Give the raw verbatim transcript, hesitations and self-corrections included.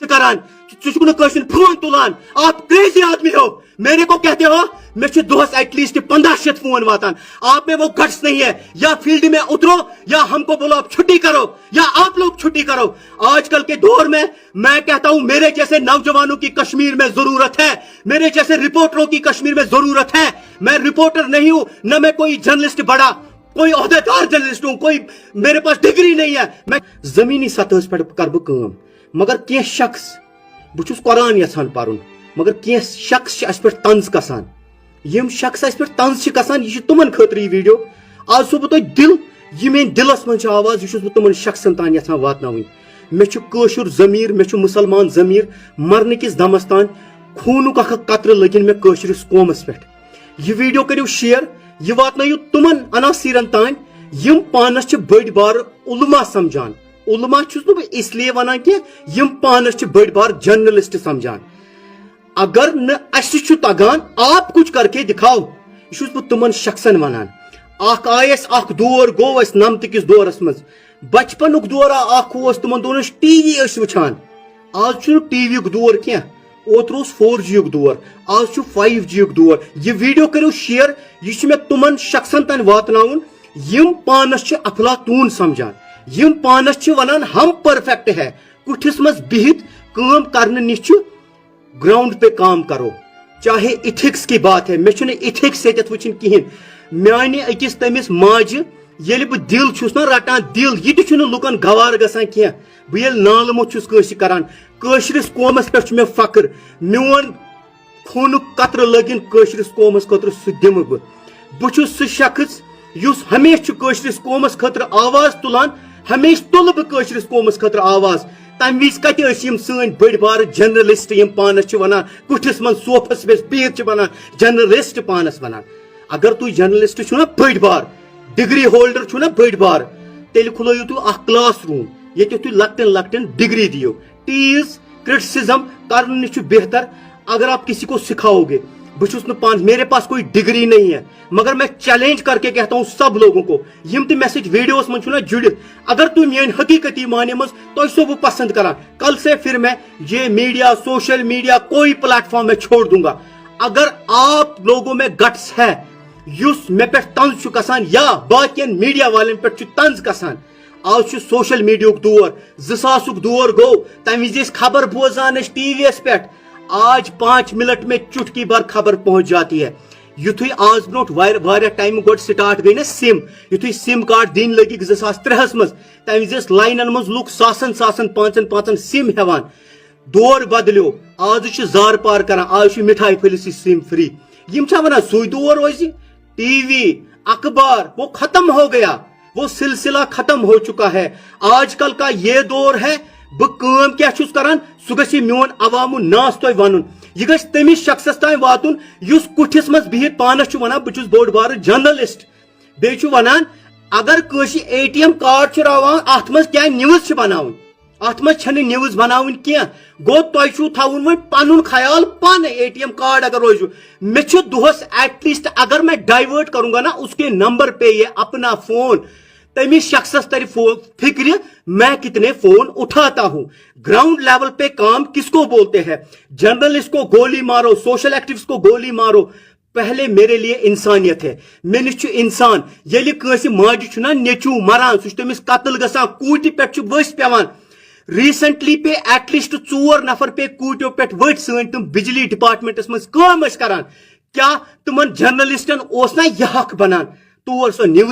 کران، ژٕ چھُکھ نہٕ کٲنٛسہِ ہُنٛد فون تُلان۔ آپ کریزی آدمی ہو، میرے کو کہتے ہو، مےٚ چھِ دۄہس ایٹ لیسٹ پندہ شیٚتھ فون واتان۔ آپ میں وہ گٹس نہیں ہے، یا فیلڈ میں اترو، یا ہم کو بولو آپ چھٹی کرو، یا آپ لوگ چھٹی کرو۔ آج کل کے دور میں میں کہتا ہوں، میرے جیسے نوجوانوں کی کشمیر میں ضرورت ہے، میرے جیسے رپورٹروں کی کشمیر میں ضرورت ہے۔ میں رپورٹر نہیں ہوں، نہ میں کوئی جرنلسٹ بڑا، کوئی عہدیدار جرنلسٹ ہوں، کوئی، میرے پاس ڈگری نہیں ہے۔ میں زمینی سطح پٮ۪ٹھ کرٕ بہٕ کٲم، مگر کینٛہہ شخص، بہٕ چھُس قرآن یژھان پرُن، مگر کینٛہہ شخص چھِ اَسہِ پٮ۪ٹھ طنز کسان۔ یِم شخص اَسہِ پٮ۪ٹھ طنز چھِ کسان، یہِ چھُ تِمن خٲطرٕ یہِ ویڈیو۔ آز چھُسو بہٕ تۄہہِ دِل، یہِ میٲنۍ دِلس منٛز چھِ آواز، یہِ چھُس بہٕ تِمن شخصن تام یژھان واتناوٕنۍ۔ مےٚ چھُ کٲشُر ضمیر، مےٚ چھُ مُسلمان ضمیر، مرنہٕ کِس دمس تام خوٗنُک اکھ اکھ قطرٕ لٔگِن مےٚ کٲشرِس قومس پٮ۪ٹھ۔ یہِ ویڈیو کٔرِو شیئر، یہِ واتنٲیِو تِمن عناصرن تام، یِم پانس چھِ بٔڑۍ بارٕ علماء سمجھان۔ علماء چھُس نہٕ بہٕ اس لیے ونان کینٛہہ، یِم پانس چھِ بٔڑۍ بار جرنلسٹ سمجھان۔ اگر نہٕ اَسہِ چھُ تگان، آپ کچھ کر کے دکھاؤ، یہِ چھُس بہٕ تِمن شخصن ونان۔ اکھ آے اَسہِ، اکھ دور گوٚو اَسہِ نمتہٕ کِس دورس منٛز۔ بچپنُک دور آ-، اکھ اوس، تِمن دۄہن ٲسۍ ٹی وی ٲسۍ وٕچھان۔ آز چھُنہٕ ٹی وی یُک دور کینٛہہ، اوترٕ اوس فور جی یُک دور، آز چھُ فایو جی یُک دور۔ یہِ ویڈیو کٔرِو شیئر، یہِ چھُ مےٚ تِمن شخصن تام واتناوُن، یِم پانس چھِ افلاطون سمجھان، یِم پانس چھِ ونان ہم پرفیکٹ ہے، کُٹھِس منٛز بِہِتھ کٲم کرنہٕ نِش چھُ گراؤنڈ پہ کام کرو، چاہے ایتھکس کی بات ہے، مےٚ چھُنہٕ ایتھکس ییٚتٮ۪تھ وٕچھِنۍ کِہیٖنۍ۔ میانہِ أکِس تٔمِس ماجہِ ییٚلہِ بہٕ دِل چھُس نہ رٹان، دِل یہِ تہِ چھُنہٕ لُکن گوارٕ گژھان کینٛہہ۔ بہٕ ییٚلہِ نالہٕ موٚتھ چھُس کٲنٛسہِ کران، کٲشرِس قومس پٮ۪ٹھ چھُ مےٚ فخر، میون خوٗنُک قطرٕ لٲگِن کٲشرِس قومس خٲطرٕ، سُہ دِمہٕ بہٕ۔ بہٕ چھُس سُہ شخص یُس ہمیشہِ چھُ کٲشرِس قومس خٲطرٕ آواز تُلان، ہمیشہِ تُلہٕ بہٕ کٲشرِس قومس خٲطرٕ آواز۔ تمہِ وِزِ کتہِ ٲسۍ یِم سٲنۍ بٔڑۍ بارٕ جرنلسٹ، یِم پانس چھِ ونان، کُٹھِس منٛز صوفس پٮ۪ٹھ بِہِتھ چھِ ونان جرنلسٹ پانس ونان؟ اگر تُہۍ جرنلسٹ چھِو نا بٔڑۍ بار، ڈگری ہولڈر چھِو نا بٔڑۍ بار، تیٚلہِ کھُلٲیِو تُہۍ اکھ کلاس روٗم، ییٚتہِ تُہۍ لۄکٹٮ۪ن لۄکٹٮ۪ن ڈگری دِیِو۔ ٹیٖز کرٹسزم کرنہٕ نِش چھُ بہتر اگر آپ کسی کو سکھاؤ گے۔ بہٕ چھُس نہٕ پانہٕ، میرے پاس کوئی ڈگری نہیں ہے، مگر میں چیلنج کر کے کہتا ہوں سب لوگوں کو، یِم تہِ مےٚ سۭتۍ ویڈیوس منٛز چھِو نا جُڑِتھ، اگر تُہۍ میٲنۍ حقیقتی معنی منٛز، تۄہہِ چھُسو بہٕ پسند کران، کل سے پھر میں یہ میڈیا، سوشل میڈیا، کوئی پلیٹ فارم میں چھوڑ دوں گا۔ اگر آپ لوگوں میں گٹس ہے، یُس مےٚ پٮ۪ٹھ طنز چھُ کسان یا باقین میڈیا والٮ۪ن پٮ۪ٹھ چھُ طنز کسان، آز چھُ سوشل میڈیاہُک دور، زٕ ساسُک دور گوٚو، تمہِ وِزِ ٲسۍ خبر بوزان أسۍ ٹی وی یس پٮ۪ٹھ۔ آج پانچ منٹ میں چٹکی بھر خبر پہنچ جاتی ہے۔ یُتھُے آز برونٛٹھ وار-، واریاہ ٹایمہٕ گۄڈٕ سٹارٹ گٔے نا سِم، یُتھُے سِم کارڈ دِنۍ لٔگِکھ زٕ ساس ترٛہَس منٛز، تمہِ وِزِ ٲسۍ لاینن منٛز لُکھ ساسن ساسن پانٛژن پانٛژن سِم ہٮ۪وان۔ دور بدلیو، آز چھِ زار پار کران، آز چھِ مِٹھایہِ پھٔلِس سۭتۍ سِم فری۔ یِم چھا ونان سُے دور روزِ؟ ٹی وی، اخبار، وہ ختم ہو گیا، وہ سلسلہ ختم ہو چکا ہے۔ آج کل کا یہ دور ہے، بہٕ کٲم کیٛاہ چھُس کران، سُہ گژھِ میون عوام الناس تۄہہِ ونُن۔ یہِ گژھِ تٔمِس شخصس تام واتُن، یُس کُٹھِس منٛز بِہِتھ پانس چھُ ونان، بہٕ چھُس بوٚڑ بارٕ جرنلسٹ۔ بیٚیہِ چھُ ونان، اگر کٲنٛسہِ اے ٹی ایم کارڈ چھُ راوان، اتھ منٛز کیٛاہ نیوز چھِ بناوٕنۍ؟ اتھ منٛز چھنہٕ نیوز بناوٕنۍ کینٛہہ۔ گوٚو، تۄہہِ چھُو تھاوُن وۄنۍ پنُن خیال پانہٕ، اے ٹی ایم کارڈ اگر روزِو۔ مےٚ چھُ دۄہس ایٹ لیسٹ، اگر میں ڈائیورٹ کروں گا نا اس کے نمبر پہ یہ اپنا فون، تٔمِس شخصس ترِ فو-، فکرِ، میں کتنے فون اٹھاتا ہوں، گراؤنڈ لیول پہ کام کس کو بولتے ہیں؟ جرنلسٹ کو گولی مارو، سوشل ایکٹیوسٹ کو گولی مارو، پہلے میرے لیے انسانیت ہے۔ مےٚ نِش چھُ انسان۔ ییٚلہِ کٲنٛسہِ ماجہِ چھُ نا نیٚچوٗ مران، سُہ چھُ تٔمِس قتل گژھان، کوٗٹہِ پٮ۪ٹھ چھُ ؤسۍ پٮ۪وان۔ ریسنٹلی پے ایٹ لیسٹ ژور نفر پے کوٗٹیو پٮ۪ٹھ ؤتھۍ، سٲنۍ تِم بجلی ڈپارٹمنٹس منٛز کٲم ٲسۍ کران۔ کیٛاہ تِمن جرنلسٹن اوس نا یہِ حق بنان؟ تور سۄ نیوز